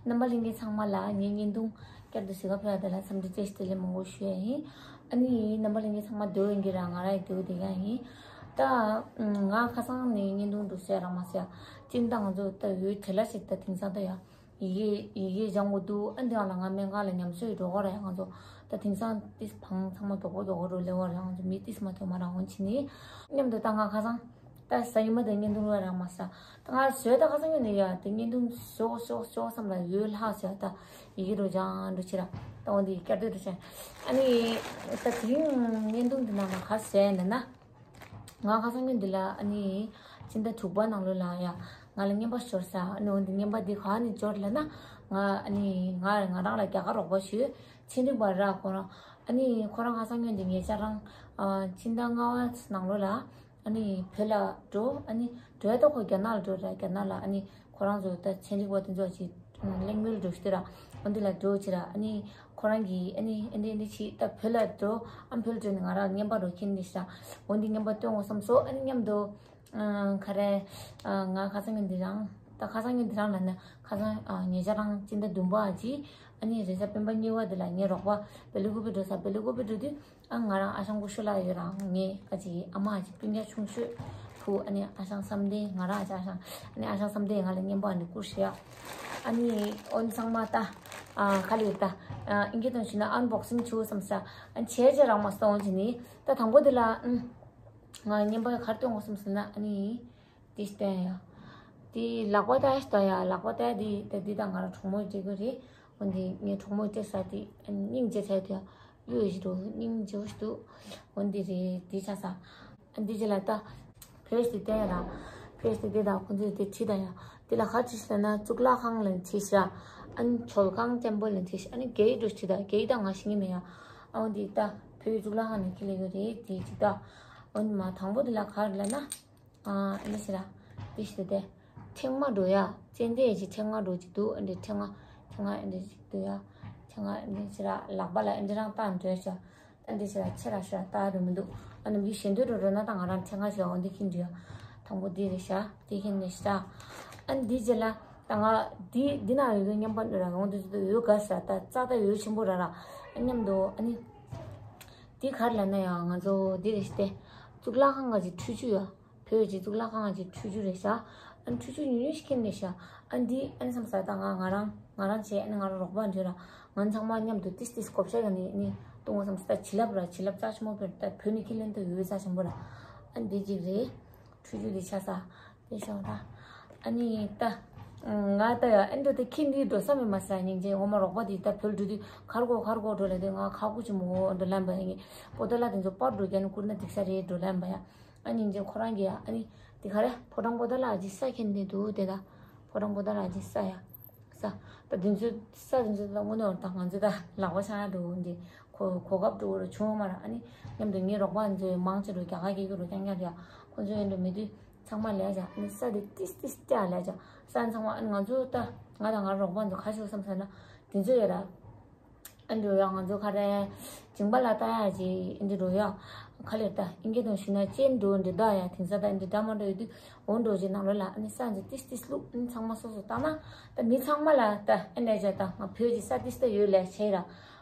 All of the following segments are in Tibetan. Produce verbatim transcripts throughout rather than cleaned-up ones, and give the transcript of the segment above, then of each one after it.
རྣམ་པ་ལྷན་རྒྱས་ཚང་མ་ལ་ངའི་བརྙན་ཐུང་བསྐྱར་དུ་གཟིགས་ག་ཕེབས་པ་དེ་ལ་འཚམས་འདྲི་བཀྲ་ཤིས་བདེ་ལེགས་མང་པོ་ཞུ་ཡ་ཡིན། ཨ་ནི་རྣམ་པ་ལྷན་རྒྱས་ཚང་མ་སྡོད་ཡོད་ཀྱི་ར། ང་རང་ཡང་སྡོད་བསྡད་ཡ་ཡིན། ད་ང་ཁ་སང་ནས་བརྙན་ཐུང་འདུག་ཟེར་རང་མ་ཟེར་ཡ། སྤྱིར་བཏང་ང་ཚོ་ད་ཡུལ་དེ་ལ་ཞིག་ད་དེང་སང་ད་ཡ་ཡི་གེ་ཡི་གེ་སྦྱང་དགོས་འདུག་ཨ་འདི་ཡང་ལ་ང་སྨན་ཁང་ལ་ཉམས་གསོ་ཡི་འགྲོ་དགོས་ར། ཡ་ང་ཚོ་ད་དེང་སང་ཏིས་བང་ཚང་མ་མགྱོགས་པོ་མགྱོགས་པོ་འགྲོ་ལེ་བ་ར། ང་ཚོ་མི་ཏིས་མ་ཐོན་མ་ར་འོང་ཕྱིན་ནི་མཉམ་དུ་ད་ང་ཁ་སང་ད་གཟའ་ཉི་མ་དེ་བརྙན་ཐུང་བླུགས་རང་མ་ས། ད་ང་བཟོས་ད་ཁ་སང་ཡོད་ནི་ཡ་དེ་བརྙན་ཐུང་བཟོ་བཟོ་བཟོ་བསམ་ལ་ཡོད་ལྷག་ཟེར། ད་ཡི་གེ་རུ་སྦྱང་འགྲོ་ཕྱིར་ར། ད་འོ་འདི་བསྐྱར་ཟློས་འགྲོ་ཕྱིར། ཨ་ནི་ད་དེ་རིང་བརྙན་ཐུང་འདི་ནང་ལ་ག་ཟེར་ནས་ན། ང་ཁ་སང་ཉིན་འདི་ལ་ཨ་ནི་སྤྱི་ཟླ་དྲུག་པ་ནང་ལོ་ལ་ཡ་ང་ལ་རྔན་པ་ཤོར་ས། ཨ་ནི་འོ་འདི་རྔན་པ་འདི་ག་ནས་འབྱོར་ལབ་ན། ང་ཨ་ནི་ང་ང་རང་ལ་རྒྱ་གར་རོགས་པ་ཞུས། ཚན་རིག་པ་ར་ཁོ་རང་། ཨ་ནི་ཁོ་རང་ཁ་སང་ཉིན་འདི་ངེད་ཅག་རང་ཨ་སྤྱི་ཟླ་ལྔ་པ་ནང་ལོ་ལ་ཨ་ནི་བོད་ལ་འགྲོ། ཨ་ནི་འགྲོ་ཡ་ད་ཁོ་རྒྱ་ནག་ལ་འགྲོ་ར། རྒྱ་ནག་ལ་ཨ་ནི་ཁོ་རང་ཚོ་ད་ཚན་རིག་པ་དེ་ཚོ་ཅིག་གླེང་མོལ་འགྲོ་ཤི་དེ་ར། འོ་འདི་ལ་འགྲོ་ཅི་ར། ཨ་ནི་ཁོ་རང་གིས་ཨ་ནི་ཨ་འདི་ཨ་འདི་ཅི་ད་བོད་ལ་འགྲོ། ཨ་བོད་ལ་འགྲོ་ནས་ང་རང་རྔན་པ་རོ་ཁྱེར་འདི་ཤ། འོ་འདི་རྔན་པ་སྟོན་འོ་བསམ་སོ། ཨ་ནི་མཉམ་དུ་ཨ་ག་རེ་ཨ་ང་ཁ་སང་ཉིན་འདི་རང་ད་ཁ་སང་ཉིན་འདི་རང་ལ་ན་ཁ་སང་ཨ་ཉེ་ཆར་རང་སྤྱི་ཟླ་བདུན་པ་ཨ་ཅི་ཨ་ནི་རེས་གཟའ་སྤེན་པ་གཉིས་པ་འདི་ལ་ངའི་རོགས་པ་བེ་ལི་ཀུ་པི་འགྲོ་ས། བེ་ལི་ཀུ་པི་འགྲོ་དུས། ཨ་ང་རང་ཨ་ཞང་ཀུ་ཤུ་ལགས་ཡོད་རང་ངའི་ཨ་ཅེ་ཨ་མ་ཨ་ཅེ་སྤུན་ཀྱག་ཆུང་ཤོས་བུ། ཨ་ནི་ཨ་ཞང་བསམ་གཏན། ང་རང་ཨ་ཅེ་ཨ་ཞང་། ཨ་ནི་ཨ་ཞང་བསམ་གཏན་ང་ལ་རྔན་པ་ཨ་ནི་བསྐུར་ཤི་ཡ། ཨ་ནི་ཨོན་ཚང་མ་ད་ཨ་ག་ལེར་ད་ཨ་ཨིན་སྐད་ཐོང་ཞུས་ན་ཨན་བོག་སིང་བྱུ་བསམ་ས། ཨ་ནི་བྱས་བྱས་རང་མ་སོང་ཅི་ནི་ད་དང་པོ་དེ་ལ་ཨ་ང་རྔན་པ་གར་སྟོན་དགོས་བསམ་སོང་ན། ཨ་ནི་དེ་སྟོན་ཡ། དེ་ལག་པ་ད་ཡ་ལག་པ་ད་དེ་ད་དེ་ད་ང་རང་གྲོགས་མོ་སྤྲད་དགོས་རེད། འོན་ཏེ་ངའི་གྲོགས་མོ་སྤྲད་ས་དེ་ཨ་ནི་སྙིང་རྗེ་ཚ་དེ་ཡ། གཡུ་ཞིག་འདུག་སྙིང་རྗེ་བོ་ཞིག་འདུག་འོ་འདི་རེད། འདི་ཆ་ས། ཨ་འདི་རྗེས་ལ་ད་བོད་ཞིག་བསྟན་ཡ་ལ། བོད་ཞིག་བསྟན་ད་ཁོང་ཚོས་དེ་བྲིས་ད་ཡ། འདི་ལ་ག་བྲིས་ཤི་ལབ་ན་གཙུག་ལག་ཁང་ལ་བྲིས་ཤི་ར། ཨ་ནི་ཇོལ་ཁང་ཆེན་པོ་ལ་བྲིས་ཤི། ཨ་ནི་རྒྱ་ཡིག་འགྲོ་བྲིས་ད་རྒྱ་ཡིག་ད་ང་ཤེས་ཀྱི་མེད་ཡ། ཨ་འོ་འདི་ད་བོད་ཀྱི་གཙུག་ལག་ཁང་ནས་ཁྱེར་ལེ་ཡོད་རེད། དེ་བྲིས་ད། འོ་འདི་མ་དང་པོ་འདི་ལ་ག་རེ་ལབ་ན། ཨ་ཨ་ནི་ཟེར་ར། འདི་ཞིག་དེ། ཕྲེང་བ་འགྲོ་ཡ། ཙན་དན་གྱི་ཕྲེང་བ་འགྲོ་གི་འདུག་ཨ་འདི་ཕྲེང་བ། ཕྲེང་བ་ཨ་འདི་ཞིག་འདུག་ཡ། ཕྲེང་བ་ཨ་འདི་ཟེར་ར། ལག་པ་ལ་ཨ་འདི་རང་བཏགས་འགྲོ་ཤག་ཨ་འདི་ཟེར་ར་ཆེ་ར་ཤ་བཏགས་འགྲོ་མི་འདུག་ཨ་ནི་མི་གཞན་དོན་འགྲོ་འགྲོ་ན་ད་ང་རང་ཕྲེང་བ་ཞིག་འོ་འདི་ཁྱེར་འགྲོ་ཡ། དང་པོ་འདི་རེད་ཤག་འདི་ཁྱེར་ནས་ཤག་ཨ་འདི་རྗེས་ལ་ད་ང་འདི་འདི་ན་ཡོད་གི་རྔན་པ་འདི་ར་འོ་འདི་ཚོ་ཡོད་ག་ཤག་ད་རྩ་ད་ཡོད་ཆེན་པོ་ར་ར། ཨ་མཉམ་དུ་ཨ་ནི་འདི་ག་རེ་ལབ་ན་ཡ། ང་ཚོ་འདི་རེད་ཤག་སྟེ། གཙུག་ལག་ཁང་ག་ཅིག་ཁྲུས་ཆུ་ཡ། བོད་ཀྱི་གཙུག་ལག་ཁང་གི་ཁྲུས་ཆུ་རེད་ཤག་ཨ་ནི་ཁྲུས་ཆུ་ཉུང་ཉུང་ཞིག་ཁྱེར་ནས་ཤག་ཨ་འདི་ཨ་ནི་བསམ་ས་ད་ང་ང་རང་ང་རང་བྱས། ཨ་ནི་ང་རང་རོགས་པ་འདྲ་ར། ང་ཚང་མ་མཉམ་དུ་ཏིས་ཏིས་བགོ་བཤའ་ཡང་ནི་ནི་གཏོང་བ་བསམ་ས། ད་བྱིན་རླབས་ར་བྱིན་རླབས་རྩ་ཆེན་པོ་བོད་ད་བོད་ནས་ཁྱེར་ལེན་དུ་ཡོད་རྩ་ཆེན་པོ་ར། ཨ་འདི་གཅིག་རེད། ཁྲུས་ཆུ་འདི་ཆ་ས་དེ་ཤོག་ར། ཨ་ནི་ད་ང་ད་ཡ་ཨ་འདྲ་དེ་ཁྱེར་འདི་འགྲོ་ས་མེད་མ་ས། སྙིང་རྗེ། འོ་མ་རོགས་པ་འདི་ད་བོད་འགྲོ་དུས་གར་གོ་གར་གོ་འགྲོ་ལ་དེ་ང་ཁག་པོ་ཅི་མོ་འགྲོ་ལམ་པ་ཡ། ངས་པོ་ཏ་ལ་དེ་ཚོ་པར་འགྲོ་རྒྱ་ནི་བསྐུར་ན་འགྲིག་ས་རེད་འགྲོ་ལམ་པ་ཡ། ཨ་ནི་སྙིང་རྗེ་ཁོ་རང་གིས་ཡ་ཨ་ནི་དེ་ག་རེ་ཕོ་བྲང་པོ་ཏ་ལ་ཨ་ཅི་ས་ཁྱེར་འདི་འདུག་དེ་ད་ཕོ་བྲང་པོ་ཏ་ལ་ཨ་ཅི་ས་ཡ་ས། ད་དེ་ཚོ་ས་དེ་ཚོ་ད་དངོས་གནས་ད་ང་ཚོ་ད་ལག་པ་འཆང་ཡ་འགྲོ་འདི་གོ་གོ་སྐབས་འགྲོ་རུ་བྱུང་བ་མ་ར། ཨ་ནི་མཉམ་དུ་ངའི་རོགས་པ་ཚོ་མང་ཆེ་རུ་རྒྱ་གར་སྐད་ཀྱི་རུ་རྐྱང་རྐྱང་རེད་ཡ། ཁོ་ཚོ་ཡིན་འགྲོ་མེད་དུས་ཚང་མ་ལས་ཀྱང་ཨ་ནི་ས་དེ་ཏིས་ཏིས་སྐྱ་ལས་ཀྱང་ས་ཚང་མ་ཨ་ནི་ང་ཚོ་ད་ང་དང་ང་རོགས་པ་ཚོ་ཁ་ཤས་བསམ་ས་ན་དེ་ཚོ་ཡོད་ར། ཨ་འདྲ་ཡ་ང་ཚོ་ག་རེ་ཞིང་པ་ལ་ལྟ་ཡ་ཅིག་ཨ་འདྲ་རུ་ཡ། ག་ལེར་ད་ཨིན་སྐད་དང་ཞུ་ན་ཅན་འགྲོ་འདྲ་ད་ཡ། དེང་སང་ད་ཨ་འདྲ་འདྲ་མ་འགྲོ་ཡོད་དུས་འོ་འགྲོ་ཅིག་ནང་ལོགས་ལ་ཨ་ནི་ས་འདི་ཏིས་ཏིས་བླུགས། ཨ་ནི་ཚང་མ་སོ་སོ་ལྟ་ན་ད་མི་ཚང་མ་ལ་ད་ཨ་འདྲ་བྱ་ད་ང་བོད་ཀྱི་ས་ཏིས་ད་ཡོད་ལས་བྱས་ར།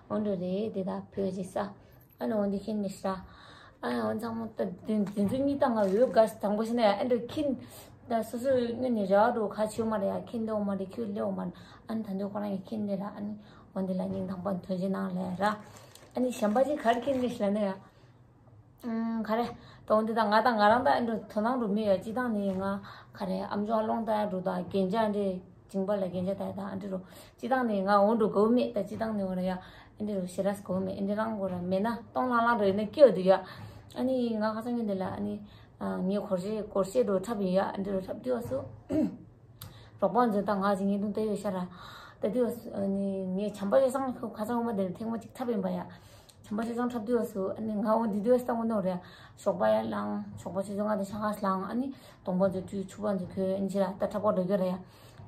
འོ་འགྲོ་རེད་དེ་ད་བོད་ཀྱི་ས། ཨ་ནི་འོ་འདི་ཁྱེར་ནས་ཤ། ཨ་ནི་འོ་ཚང་མ་ད་དེ་དེ་ཚོ་གཉིས་ད་ང་འོས་དགའ་དང་པོ་ཞིག་ན་ཡ། ཨ་འདྲ་ཁྱེར་ད་སོ་སོའི་སྔོན་ནས་རེ་བ་འགྲོ་ཁ་ཆེ་མ་རེད་ཡ། ཁྱེར་འདོད་མ་རེད། ཁྱེར་སླེབས་མ་རེད། ཨ་ནི་ད་འདོད་ཁོ་རང་གིས་ཁྱེར་འདི་ར། ཨ་ནི་འོ་འདི་ལ་སྙིང་ཐག་པ་ཐོན་ཅིག་གནང་ལས་ར། ཨ་ནི་གཞན་པ་ཅིག་ག་རེ་ཁྱེར་འདི་ཞིག་ལ་ན་ཡ། ཨུམ་ག་རེ། ད་འོ་འདི་ད་ང་ད་ང་རང་ད་ཨ་འདྲ་དོ་སྣང་འགྲོ་མེད་ཡ། སྤྱི་བཏང་ནས་ང་ག་རེ་ཨམ་ཅོག་ཨ་ལོང་ད་ཡ་འགྲོ་ད་རྒན་ཅག་འདྲེ། སྦྱིན་པ་ལ་རྒྱན་ཆ་ད་ད་ཨ་འདྲ་རུ། སྤྱི་བཏང་ནས་ང་འོ་འགྲོ་དགའ་བོ་མེད། ད་སྤྱི་བཏང་ནས་འོ་ར་ཡ། ཨ་འདྲ་རུ་ཞེ་དྲག་དགའ་བོ་མེད། ཨ་འདྲ་རང་གོ་ར་མེད་ན་སྟོང་ལྷང་ལྷང་རུ་ཡིན་ན་སྐྱོ་འདུག་ཡ། ཨ་ནི་ང་ཁ་སང་ཉིན་དེ་ལ་ཨ་ནི། ངའི་སྒོར་གཞས་སྒོར་གཞས་འགྲོ་འཁྲབ་ཡིན་ཡ། ཨ་འདྲ་རུ་འཁྲབ་དུས་བ་སུ། རོགས་པ་ཚོས་ད་ང་ཅིག་ཉིན་དུ་བལྟས་ཡོད་ཤ་ར། ད་དུས་བ་སུ་ཨ་ནི་ངའི་བྱམས་པ་ཆོས་བཟང་ཁ་སང་འོ་མ་དེ་ལ་ཐེངས་མ་གཅིག་འཁྲབ་ཡིན་པ་ཡ། བྱམས་པ་ཆོས་བཟང་འཁྲབ་དུས་བ་སུ་ཨ་ནི་ང་འོ་འདི་དུས་བ་སུ་ད་འོ་ནོ་རེད། ཞོགས་པ་ཡར་ལངས། ཞོགས་པ་ཆུ་ཚོད་ལྔ་དང་ཕྱེད་ཀ་ལངས། ཨ་ནི་གདོང་པ་ཚོ་བཀྲུས། ཕྱུ་པ་ཚོ་གྱོན། ཨ་ནི་ཕྱིར་ད་འཁྲབ་པ་འགྲོ་རྒྱུ་རེད་ཡ།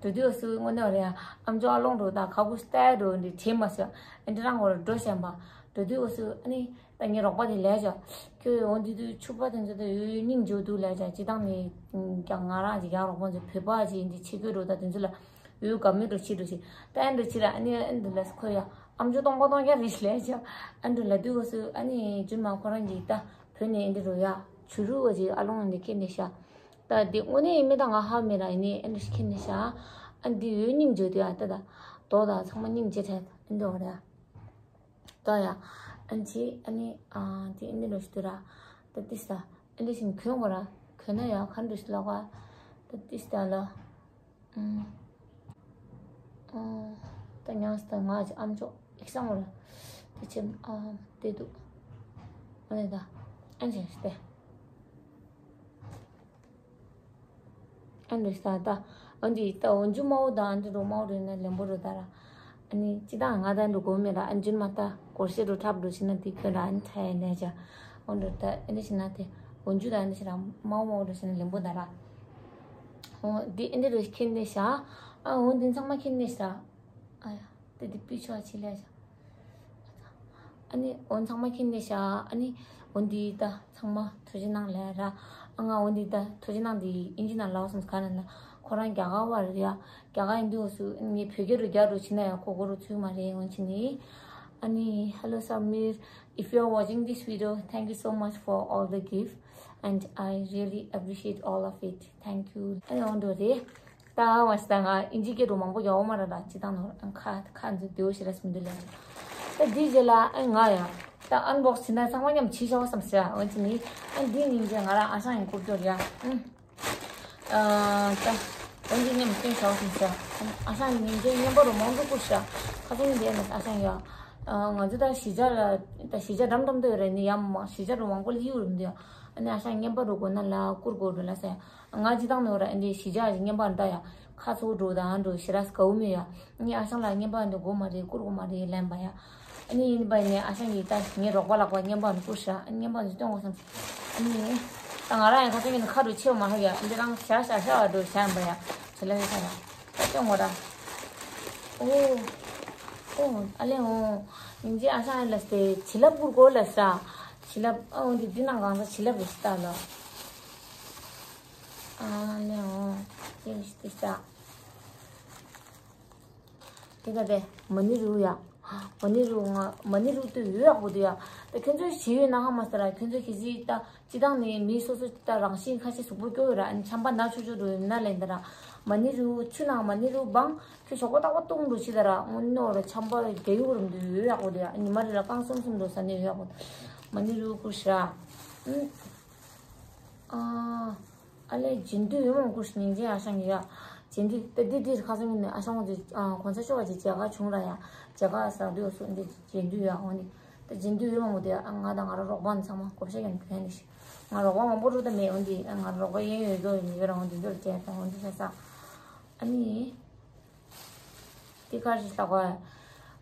འགྲོ་དུས་བ་སུ་དངོས་གནས་རེད་ཡ། ཨམ་ཅོག་ཨ་ལོང་འགྲོ་ད་ཁ་ཁུ་སྟེ་འགྲོ་འདི་བྲིས་མ་སོ། ཨ་འདི་རང་འོ་ར་འགྲོ་བཞིན་པ། འགྲོ་དུས་བ་སུ་ཨ་ནི་ད་ངའི་རོགས་པ་དེ་ལས་ཀྱང་ཁྱོད་འོ་འདི་དུས་ཕྱུ་པ་དེ་ཚོ་ད་ཡོད་སྙིང་རྗེ་འདུག་ལས་ཀྱང་སྤྱི་བཏང་ནས་ཀྱང་ང་རང་ཅིག་ཡ་རོགས་པ་ཚོ་བོད་པ་ཅིག་ཡིན་དེ་ཆེ་གོས་འགྲོ་ད་དེ་ཚོ་ལ། འོད་དགའ་མོ་འདྲ་བྱེད་འགྲོ་ཞིག་ད་ཨ་འདྲ་བྱེད་ར། ཨ་ནི་ཨ་འདྲ་ལ་ཁོ་ཡ་ཨམ་ཅོག་སྟོང་པ་སྟོང་རྐྱང་རེད་ལས་ཅག་ཨ་འདྲ་ལ་དུས་སྐབས་སུ་ཨ་ནི་རྒྱུན་མ་ཁོ་རང་གིས་ད་བོད་ནས་ཨ་འདྲ་རུ་ཡ་བྱུ་རུ་བ་ཅིག་ཨ་ལོང་འདི་ཁྱེར་ནས་ཤ་ད་འདི་དངོས་གནས་ཡིན་མིན་ད་ང་ཧ་མེད་ར། ཡིན་ནའི་ཨ་འདྲ་ཁྱེར་ནས་ཤ་ཨ་འདི་འོད་སྙིང་བརྗོད་དུས་ཨ་ད་ད་དོ་ད་ཚང་མ་སྙིང་རྗེ་དྲན་ཨ་འདྲ་བ་ར། ད་ཡ། ཨན་ཅི་ཨ་ནི་ཨ་དེ་ཨ་ནི་རོ་ཞིག་ཏུ་ར། ད་ཏིས་ད་ཨ་ནི་ཞིག་གོན་གོ་ར། གོན་ན་ཡ་ག་འདྲ་ཞིག་ལོག་ག་ད་ཏིས་ད་ལ། ཨུམ། ཨ་ད་ཉང་སི་ད་ང་ཅི་ཨམ་ཅོག་ཨིག་སང་ར། ད་ཅི་ཨ་དེ་དུ། ཨ་ནི་ད་ཨན་ཅི་ཞིག་ཏེ། ཨ་འདྲ་ཞིག་ད་ད། ཨ་འདི་ད་འོན་ཇུ་མའོ་ད་ཨ་འདི་རུ་མའོ་རུ་ན་ལེན་པོ་རུ་ད་ར། ཨ་ནི་ཅི་ད་ང་ད་འདུ་གོ་མེད་ར། ཨ་འཇུན་མ་ད་གོར་ཤེ་རུ་ཁྲབ་རུ་ཤི་ན་དི་ཁོ་ར་ཨ་ནི་ཐ་ཡ་ནེ་ཅ། འོན་རུ་ད་ཨ་འདི་ཤི་ན་དེ་འོན་ཇུ་ད་ཨ་འདི་ཤི་ར་མའོ་མའོ་རུ་ཤི་ན་ལེན་པོ་ད་ར། འོ་འདི་ཨ་འདི་རུ་ཁྱེར་ནས་ཤ། ཨ་འོ་འདི་ཚང་མ་ཁྱེར་ནས་ཤ། ཨ་ཡ། དེ་དེ་པི་ཆོ་ཆི་ལེ་ཤ། ཨ་ནི་འོ་ཚང་མ་ཁྱེར་ནས་ཤ། ཨ་ནི་འོ་འདི་ད་ཚང་མ་ཐུགས་རྗེ་གནང་ལེ་ར། ཨ་ང་འོ་འདི་ད་ཐུགས་རྗེ་གནང་འདི་ཨིན་ཇི་ནང་ལབ་སོང་ག་ན་ན་ཁོ་རང་རྒྱ་གར་བ་རེད་ཡ། རྒྱ་གར་ཡིན་དུས་སུ་ངས་བོད་སྐད་རུ་རྒྱག་རུ་ཕྱིན་ན་ཡང་གོ་གོ་རུ་ཚུད་མ་རེད། འོ་ཕྱིན་ནི། ཨ་ནི་Hello Samir, if you are watching this video, thank you so much for all the gift and I really appreciate all of it. Thank you. ཨ་ནི་འོ་འདི་རེད། ད་ང་ཞིག་ད་ང་ཨིན་ཇི་སྐད་དུ་མང་པོ་ཡག་པོ་མ་ར་ད་ཅི་ད་ནོར་ཨ་ཁ་ཁ་འཛུལ་དེའོ་ཞེ་ར་སུ་མི་འདུག་ལས། ད་འདི་རྗེས་ལ་ཨ་ང་ཡ་ད་ཨན་བོག་སི་ན་ཚང་མ་མཉམ་བྱེད་ཤོག་བསམ་ཟེར། འོན་ཅི་ནི་ཨ་འདི་ཉིན་རྗེས་ང་རང་ཨ་ཞང་ཡིན་བསྐུར་རྒྱུར་ཡ། ཨ་ད་འོན་ཅི་མཉམ་སྟོན་ཤོག་བསམ་ཟེར། ཨ་ཞང་ཉིན་རྗེས་བརྙན་པར་རུ་མང་པོ་བསྐུར་ཤ། ཁ་སང་ཉིན་རྗེས་ནས་ཨ་ཞང་ཡ། ང་ཚོ་ད་གཞིས་ཆགས་ལ་ད་གཞིས་ཆགས་འགྲམ་འགྲམ་དུ་ཡོད་རེད། ནི་ཡ་མ་གཞིས་ཆགས་རུ་མང་པོ་ལ་ཡིའུ་རུ་མི་འདུག་ཡ། ཨ་ནི་ཨ་ཞང་བརྙན་པར་རུ་དགོས་ན་ལ་བསྐུར་དགོས་རུ་ལ་ཟེར། ང་ཅི་དང་ནོ་ར་ཨ་འདྲའི་གཞིས་ཆགས་ཀྱི་བརྙན་པར་འདྲ་ཡ། ཁ་ཚུགས་འགྲོ་དང་འགྲོ་ཞེ་ར་དགའ་བོ་མེད་ཡ། ངས་ཨ་ཞང་ལ་བརྙན་པར་འདི་དགོས་མ་རེད་བསྐུར་དགོས་མ་རེད་ལན་པ་ཡ། ཨ་ནི་ཡིན་པ་ནས་ཨ་ཞང་གིས་ད་ངའི་རོགས་པ་ལགས་པ་བརྙན་པར་འདི་བསྐུར་ཤ། ཨ་ནི་བརྙན་པར་འདི་སྟོན་དགོས་བསམ། ཨ་ནི་ད་ང་རང་ཡང་ཁ་སང་གི་ནི་ཁ་རུ་ཆེ་བ་མ་ཧ་ཡ། ཨ་འདི་རང་ཤ་ཤ་ཤ་བ་འགྲོ་ཤ་ཡིན་པ་ཡ། བྱེད་ལ་ཡོད་ས་ཡ། ད་སྟོན་དགོས་ར། ཨོ། ཨོ་ཨ་ལེ་ཨོ། ཉིན་རྗེས་ཨ་ཞང་ཡ་ལ་སྟེ་བྱིན་རླབས་བསྐུར་དགོས་ལ་ཤ། བྱིན་རླབས་ཨོ་འདི་འདི་ནང་གང་ས་བྱིན་རླབས་རེ་ཞིག་ལྟ་ལ། ཨ་ལེ་འོ། ཅི་ཞིག་ཏི་ཤ། དེ་ག་དེ་མ་ཎི་རུ་ཡ། མ་ཎི་རུ་ང་མ་ཎི་རུ་དུ་ཡོད་ཡག་པོ་དུ་ཡ། ད་ཁྱོད་ཚོས་ཞི་ཡོད་ན་ཧ་མ་ས་ར། ཁྱོད་ཚོས་གི་ཟི་ད་སྤྱི་བཏང་ནས་མི་སོ་སོ་ད་རང་བཞིན་ཁ་ཤས་གཟུགས་པོ་སྐྱོ་ཡོད་ར། ཨ་ནི་ཆམ་པ་ན་ཆུ་ཆུ་རུ་ཡོད་ན་ལེན་ད་ར། མ་ཎི་རུ་ཆུ་ནང་མ་ཎི་རུ་བང་ཁྱོད་ཞོགས་པ་རྟག་པ་བཏུང་རུ་ཕྱི་ད་ར། དངོས་གནས་ར་ཆམ་པ་རྒྱ་ཡུག་རུ་འདུ་ཡོད་ཡག་པོ་དུ་ཡ། ཨ་ཉི་མ་རེ་ལ་རྐང་གསུམ་གསུམ་རུ་ཟ་ནས་ཡོད་ཡག་པོ། མ་ཎི་རུ་བསྐུར་ཤ། ཨ། ཨ་ལས་རྗེས་མཐུན་ཡོད་མང་བསྐུར་ཤ། ཉིན་རྗེས་ཨ་ཞང་གི་ཡ། རྗེས་མཐུན་ད་འདི་འདིར་ཁ་སང་ཉིན་ནས་ཨ་ཞང་ཚོ་གོང་ས་མཆོག་ག་ཅིག་མཇལ་ཁ་བྱུང་ར་ཡ། མཇལ་ཁ་ཟ་དུས་སུ་འདི་རྗེས་མཐུན་ཡོད་འོ་ནི། ད་རྗེས་མཐུན་ཡོད་མང་པོ་དེ་ཨ་ང་དང་ང་རང་རོགས་པ་ཚང་མ་བགོ་བཤའ་ཡང་གོན་ནི་ཤི། ང་རོགས་པ་མང་པོ་རུ་ད་མེད་འོ་འདི་ཨ་ང་རོགས་པ་ཡིན་ཡོད་དོ་ཡིན་ཡོད་ར་འོ་འདི་འདོར་བྱས་ད་འོ་འདི་ཤ་ས། ཨ་ནི། འདི་ག་རེ་ལབ་དགོས།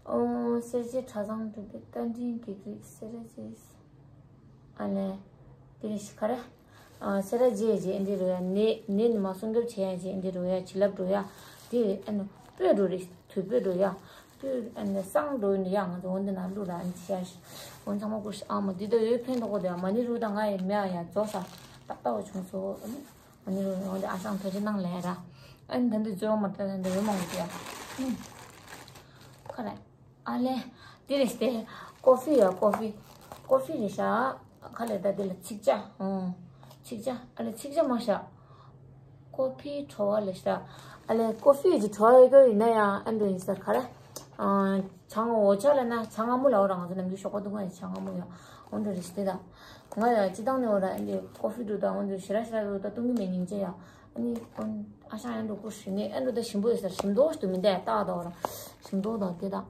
ཨོ། སེར་བྱེས་གྲྭ་ཚང་འགྲུལ་པའི་རྟ་མགྲིན་བགེགས་རིགས་སེ་ར་བྱེས། ཨ་ལས། འདི་རེ་ཞིག་ག་རེ། ཨ་སེ་ར་བྱེས་བྱེས་འདི་རུ་ཡ། ནད་ནད་ནི་མ་སྲུང་སྐྱོབ་བྱེད་ཡ་བྱེས་འདི་རུ་ཡ། བྱིན་རླབས་རུ་ཡ། འདི་ཨ་ནི་སྤོས་རུ་རེ། དུས་སྤོས་རུ་ཡ། སྤོས་ཨ་ནི་བསང་རུ་ནི་ཡ། ང་ཚོ་འོ་འདི་ན་བླུག་ར་ཨ་ནི་ཤ་ཤ། འོ་ཚང་མ་བསྐུར་ཤ། ཨ་མ་འདི་ད་འོད་ཕན་ཐོགས་གོ་དེ་ཡ། མ་ཎི་རུ་ད་ང་ཡི་མེ་ཡ་ཡ་རྫོགས་ས། ཏག་ཏག་བྱུང་སོ། ཨ་ནི། ཨ་ནི་འོན་ཏེ་ཨ་ཞང་ཐུགས་རྗེ་གནང་ལེ་ར། ཨ་ནི་ད་འདི་ཇོ་མ་ཏྲ་ད་འདི་འོས་མང་གི་ཡ། ཁ་རེ། ཨ་ལེ། འདི་རེ་སྟེ། ཀོ་ཧྥི་ཡ་ཀོ་ཧྥི། ཀོ་ཧྥི་རེ་ཤ། ཁ་ལེ་ད་འདི་ལ་ཚིག་ཇ། ཨོ། ཚིག་ཇ། ཨ་ལེ་ཚིག་ཇ་མ་ཤ། ཀོ་ཕི་བྲོ་བ་ལེ་ཤ། ཨ་ལེ་ཀོ་ཧྥི་གི་བྲོ་བ་ཡོད་ཡིན་ན་ཡང་ཨ་འདི་ཡིན་ས་ཁ་རེ། ཨ། ཆང་འོ་ཆ་ལ་ན་ཆང་ང་མུ་ལ་འོ་ར། ང་ཚོ་ནམ་རྒྱུན་ཞོགས་པ་འདུག་ང་ཡི་ཆང་ང་མུ་ཡ། འོ་འདི་རེ་སྟེ་ད། ང་ཡ་སྤྱི་བཏང་ནས་འོ་ར་ཨ་འདི་ཀོ་ཧྥི་འདུག་ད་འོ་འདི་ཞེ་ར་ཞེ་ར་འདུག་ད་བཏུང་གི་མེད་སྙིང་རྗེ་ཡ། ཨ་ནི་ཨ་ཞང་ཨ་འདྲ་ཀུ་ཧྲི་ནི་ཨ་འདྲ་ད་ཞིམ་པོ་ཡོད་ས་ཞིམ་མདོག་ཞིག་ཏུ་མི་འདའ་ཏག་ཏག་འོ་ར་ཞིམ་མདོག་དང་དེ་དང་།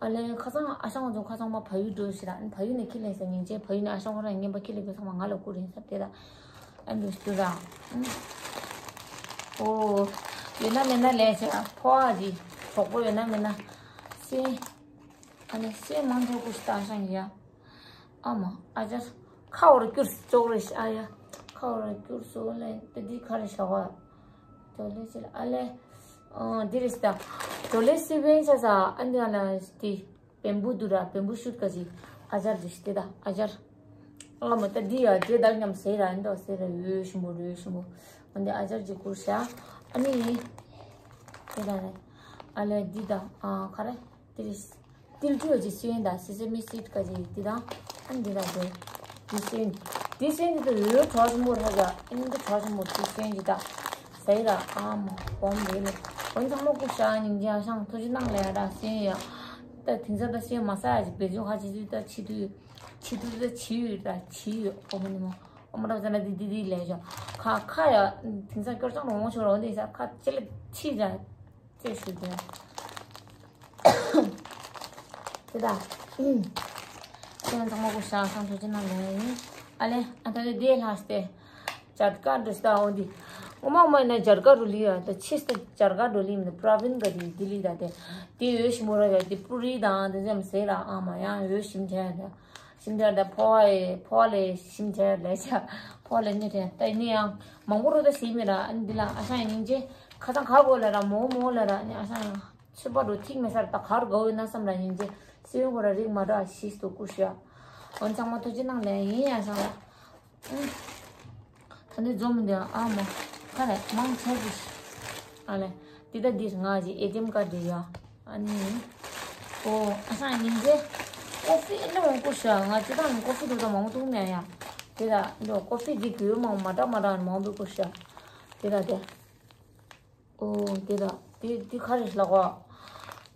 ཨ་ལས་ཁ་སང་ཨ་ཞང་ཚོ་ཁ་སང་མ་བལ་ཡུལ་འགྲོ་ཞེ་ར་ཨ་ནི་བལ་ཡུལ་ནས་ཁྱི་ལེན་ས་སྙིང་རྗེ། བལ་ཡུལ་ནས་ཨ་ཞང་ཁོ་རང་རྔན་པ་ཁྱི་ལེན་པའི་ཚང་མ་ང་ལ་བསྐུར་ཡིན་ས་དེ་དང་། ཨ་འདྲ་ཞིག་ཏུ་དང་། ཨོ། ཡོད་ན་མེད་ན་ལས་བྱ་ཕོ་བ་རི་གྲོགས་པོ་ཡོད་ན་མེད་ན་སེ། ཨ་ནི་སེ་མང་ཚོགས་ཀུ་ཤི་ཏ་ཨ་ཞང་ཡ། ཨ་མ་ཨ་ཅར། ཁ་འོར་སྐྱུར་ཙོག་རེ་ཤི་ཨ་ཡ། ཁ་འོར་སྐྱུར་སོ་ལེ་ཏེ་འདི་ག་རེ་ཤ་བ། ཇོ་ལེ་ཅི་ལ་ཨ་ལེ། ཨ་འདི་རེ་ཤི་ཏ། ཇོ་ལེ་སི་བེན་ཤ་ས་ཨ་འདི་ཨ་ལ་ཏི། བེམ་བུ་དུ་ར་བེམ་བུ་ཤུད་ཀ་ཅི། ཨ་ཅར་རེ་ཤི་ཏེ་ད་ཨ་ཅར། ཨ་མ་ཏ་འདི་ཡ་ཇེ་དག་ཉམས་སེ་ར་ཨ་འདི་སེ་ར་ཡོད་ཤི་མོ་རེ་ཤི་མོ། ཨ་འདི་ཨ་ཅར་ཅི་ཀུ་ཤ། ཨ་ནི། དེ་དང་རེད། ཨ་ལས་འདི་དང་ཨ་ག་རེ། དེ་རེད། ཏིལ་འབྲུ་ཅིག་སོན་དང་སི་སི་མི་སིད་ཀ་ཅིག་འདི་དང་ཨ་འདི་དང་དེ། འདི་སོན། འདི་སོན་འདི་དང་འོ་གྲོགས་ཆེན་པོ་ར་ཅག་ཨ་འདི་གྲོགས་ཆེན་པོ་འདི་སོན་ཅིག་དང་། ཟེར་ར་ཨ་མ་གོམ་རེད་ལོ། འོན་ཚང་མ་ཀུ་ཤ་ཉིན་རྒྱང་ཤང་ཐུགས་རྗེ་གནང་ལས་ར་སོན་ཡ། ད་དེང་སང་ད་སོན་མ་ས་ཡ་ཅིག་བེད་སྤྱོད་ཁ་ཆེ་ཚུལ་ད་ཆེ་དུས། ཆེ་དུས་ད་ཆེ་ཡོད་ར་ཆེ་ཡོད་ཨོ་མ་ནི་མོ། ཨོ་མ་ར་ཟེར་ན་འདི་འདི་འདི་ལས་ཅོ། ཁ་ཁ་ཡ། དེང་སང་སྐྱོར་ཚང་རོང་ཆོག་རོང་འདི་ས་ཁ་ཅི་ལ་ཆེ་ཅང་། ཅེས་ཞུ་དོན། དེ་ད། ཁྱེད་རང་ཚང་མ་ཀུ་ཤ་ཤང་ཐུགས་རྗེ་གནང་ལས་ཡིན། ཨ་ལེ་ཨ་ད་ལེ་དེ་ལྷག་སྟེ། ཇར་ཀ་འགྲོ་སྟ་འོ་འདི། ངོ་མ་མ་ཡིན་ན་ཇར་ཀ་འགྲོ་ལི་ཡ་ད་ཆེས་སྟེ་ཇར་ཀ་འགྲོ་ལི་མི་འདུག་པྲ་བིན་ག་དི་དི་ལི་ད་དེ། དེ་ཡོད་ཞིམ་པོ་ར་ཡ་དེ་པུ་རི་དང་དེ་ཚོ་ཟེར་ར་ཨ་མ་ཡང་ཡོད་ཞིམ་ཆ་ཡ་ད། ཞིམ་ཆ་ད་ཕོ་བ་ཡི་ཕོ་བ་ལས་ཞིམ་ཆ་ཡ་ལས་ཆ་ཕོ་བ་ལས་ནི་རེད་ད་ནི་ཡང་མང་པོ་རུ་ད་ཞིམ་མི་ར་ཨ་ནི་འདི་ལ་ཨ་ཤང་ཡིན་ཅེ་ཁ་ཚང་ཁ་གོ་ལ་ར་མོ་མོ་ལ་ར་ནི་ཨ་ཤང་ཡང་། ཚོད་པ་རུ་ཐིག་མེད་སར་ད་གར་དགའ་འོས་ན་བསམ་ལ་ཡིན་གྱི་སེ་ཡོང་གོ་ར་རིག་མ་འདྲ་ཞིས་སུ་ཀུ་ཤ། འོན་ཚང་མ་ཐུགས་རྗེ་གནང་ལན་ཡིན་ཡ་ཤང་ལ། ད་འདི་འཛོམས་མི་འདུག་ཨ་མ། ཁ་རེ་མང་ཆེ་གི་ཨ་ལེ། འདི་ད་འདིར་ང་གི་ཨེ་ཏི་ཨེམ་ཀར་འདི་ཡ། ཨ་ནི། ཨོ་ཨ་ཤང་ཡིན་གྱི། ཀོ་ཧྥི་ཨེ་འདྲ་འོང་ཀུ་ཤ་ང་ཅི་ད་ནི་ཀོ་ཧྥི་འདུག་ད་མང་པོ་འཐུང་མེད་ཡ། དེ་ད་འདི་ཀོ་ཧྥི་འདི་གུ་མང་མ་འདྲ་མ་འདྲ་མང་པོ་ཀུ་ཤ། དེ་ད་དེ། ཨོ་དེ་ད་དེ་དེ་ག་རེ་ལབ་གོ།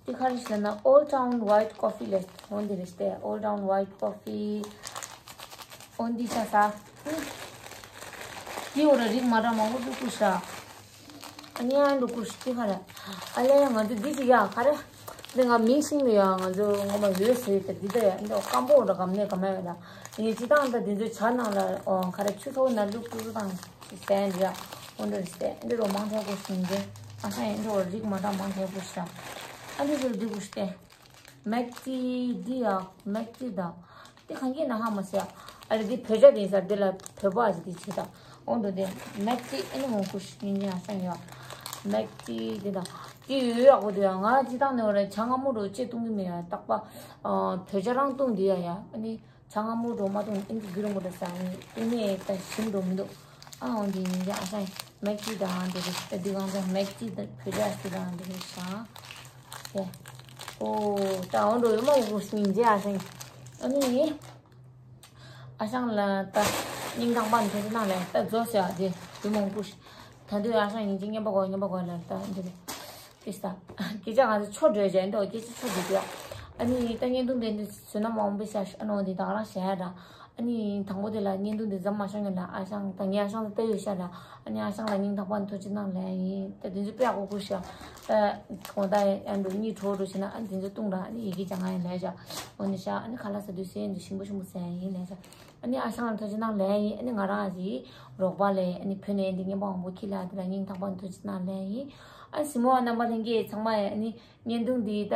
དེ་ག་རེ་ལབ་ན་Old Town White Coffee ལས་འོ་འདི་རེད་དེ། Old Town White Coffee འོ་འདི་ཤ་ས། དེ་འོ་ར་རིག་མ་འདྲ་མང་པོ་འདུག་ཀུ་ཤ། ཨ་ནི་ཨ་འདུག་ཀུ་ཤ་དེ་ག་རེ། ཨ་ལས་ང་ཚོ་འདི་ཅིག་ཡ་ག་རེ། འདི་ང་མིང་ཤིང་མི་ཡ་ང་ཚོ་ངོ་མ་ཡོད་ཟེར་ཏེ་འདི་ད་ཡ་འདི་སྐམ་པོ་འོ་ར་གམ་ནས་གམ་ཡ་ཡོད་ད། ཡིན་ཅི་དང་ད་འདི་ཚོའི་ཇ་ནང་ལ་ཨོ་ག་རེ་ཆུ་ཚོགས་ན་བླུག་བླུག་དང་། སྟན་རེད། འོ་འདྲ་སྟན་འདི་རུ་མང་ཆེ་གོ་ཤིང་རེད། ཨ་ཤང་ཡིན་འགྲོ་རིགས་མ་འདྲ་མང་ཆེ་གོ་ཤ། ཨ་འདི་ཚོ་འདི་གོ་སྟན། མེག་ཏི་འདི་ཡ་མེག་ཏི་ད། འདི་གང་གི་ན་ཧ་མ་སེ་ཡ། ཨ་རེ་འདི་བོད་ཇ་དེ་ཡིན་ས་འདི་ལ་བོད་པ་ཞིག་འདི་བྱེད་ད། འོ་འདྲ་དེ་མེག་ཏི་ཨེ་ནི་མང་གོ་ཤིང་ཡིན་ཨ་ཤང་ཡ། མེག་ཏི་འདི་ད། འདི་ཡོད་ཡག་པོ་འདུག་ཡ། ང་ཅི་དང་ནས་འོ་རེ་ཇ་མངར་མོ་འགྲོ་ཅེས་བཏུང་གི་མེད་ཡ། རྟག་པ། བོད་ཇ་རང་བཏུང་འདི་ཡ་ཡ། ཨ་ནི། ཆང་ངམ་མོ་འགྲོ་མ་གཏོང་ཨིན་གྱི་རྒྱུ་རུ་མོ་འགྲོ་ས་ནི་ཨིན་ནས་ད་ཞིམ་འགྲོ་མི་འདུག་ཨ་འོན་ཏེ་ཉིན་རྒྱ་ཨ་ཤང་མེག་ཅི་དང་འདི་རེད་ད། འདི་གང་ཚང་མེག་ཅི་དང་བོད་ཇ་སི་དང་འདི་རེད་ཤང་། ཨེ། ཨོ་ད་འོ་འགྲོ་ཡོད་མ་ཡོད་ཉིན་རྒྱ་ཨ་ཤང་། ཨ་ནི་ཨ་ཤང་ལ་ད་སྙིང་ཐག་པ་འདི་ཚོ་ནང་ལ་ད་རྫོགས་ཟེར་བ་དེ་བུ་མོ་སྐུ་ཤི། ད་དུང་ཨ་ཤང་ཡིན་གྱི་སྙན་པ་གོ་སྙན་པ་གོ་ལ་ད་འདི་རེད། ཀི་ས། སྐད་ཆ་ང་ཚོ་ཆོ་འགྲོས་བྱས་འདུག་སྐད་ཆ་ཆོ་འགྲོས་འདུག་ཨ་ནི་ད་བརྙན་ཐུང་དེ་འདི་བཟོས་ན་མ་འོངས་པའི་ཤ་ཨ་ནོ་འདི་ད་ག་རང་བྱས་ཡ་འདྲ། ཨ་ནི་དང་པོ་དེ་ལ་བརྙན་ཐུང་འདི་འཛམ་མ་ཤོང་ཡོད་ལ་ཨ་ཞང་ད་ངའི་ཨ་ཞང་ད་ལྟ་ཡོད་ཤ་འདྲ། ཨ་ནི་ཨ་ཞང་ལ་སྙིང་ཐག་པ་ནས་ཐུགས་རྗེ་གནང་ལན་ཡིན། ད་དེ་ཚོ་དཔེ་ཡག་པོ་བསྐུར་ཤ། ད་གོང་ད་ཨ་འགྲོ་གཉིས་གྲོགས་འགྲོ་བྱས་ན་ཨ་ནི་དེ་ཚོ་བཏུང་འདྲ། ཨ་ནི་ཡི་གེ་ཅང་ང་ཡིན་ལས་ཤ། འོ་ནི་ཤ་ཨ་ནི་ཁ་ལག་ཟ་དུས་སེ་འདི་ཞིམ་པོ་ཞིམ་པོ་ཟ་ཡ་ཡིན་ལས་ཤ། ཨ་ནི་ཨ་ཞང་ལ་ཐུགས་རྗེ་གནང་ལན་ཡིན། ཨ་ནི་ང་རང་གི་རོགས་པ་ལས་ཨ་ནི་ཕུལ་ནས་འདི་སྙན་པ་མང་པོ་ཁྱེར་ལ་དེ་ལ་སྙིང་ཐག་པ་ནས་ཐུགས་རྗེ་གནང་ལན་ཡིན། ཨ་ནི་གཟིགས་མོ་བ་རྣམ་པ་ལྷན་རྒྱས་ཚང་མ་ཡ་ཨ་ནི་བརྙན་ཐུང་འདི་ད་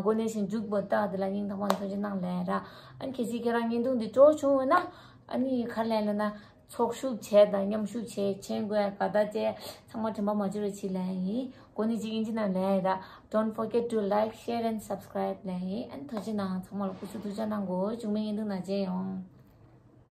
མགོ་ནས་བཞིན་མཇུག་བར་ད་དེ་ལ་སྙིང་ཐག་པ་ནས་ཐུགས་རྗེ་གནང་ལན་ར། ཨ་ནི་གལ་སྲིད་ཁྱེད་རང་བརྙན་ཐུང་འདི་སྤྲོ་བྱུང་ཡོད་ན་ཨ་ནི་ག་ལན་ལ་ན་ཚོགས་ཞུགས་བྱས་དང་མཉམ་ཞུགས་བྱས་མཆན་འགོད་ག་ད་བཅས་ཚང་མ་དྲན་པ་མ་བརྗེད་རོགས་བྱེད་ལན་ཡིན། གོ་ནས་གཅིག་ཨིན་ཇི་ནང་ལན་ཡིན་ར། Don't forget to like, share and subscribe ལན་ཡིན། ཨ་ནི་ཐུགས་རྗེ་གནང་། ཚང་མ་ལ་སྐུ་གཟུགས་ཐུགས་ཅག་གནང་དགོས། བྱུང་མའི་བརྙན་ཐུང་ནང་མཇལ་ཡོང་།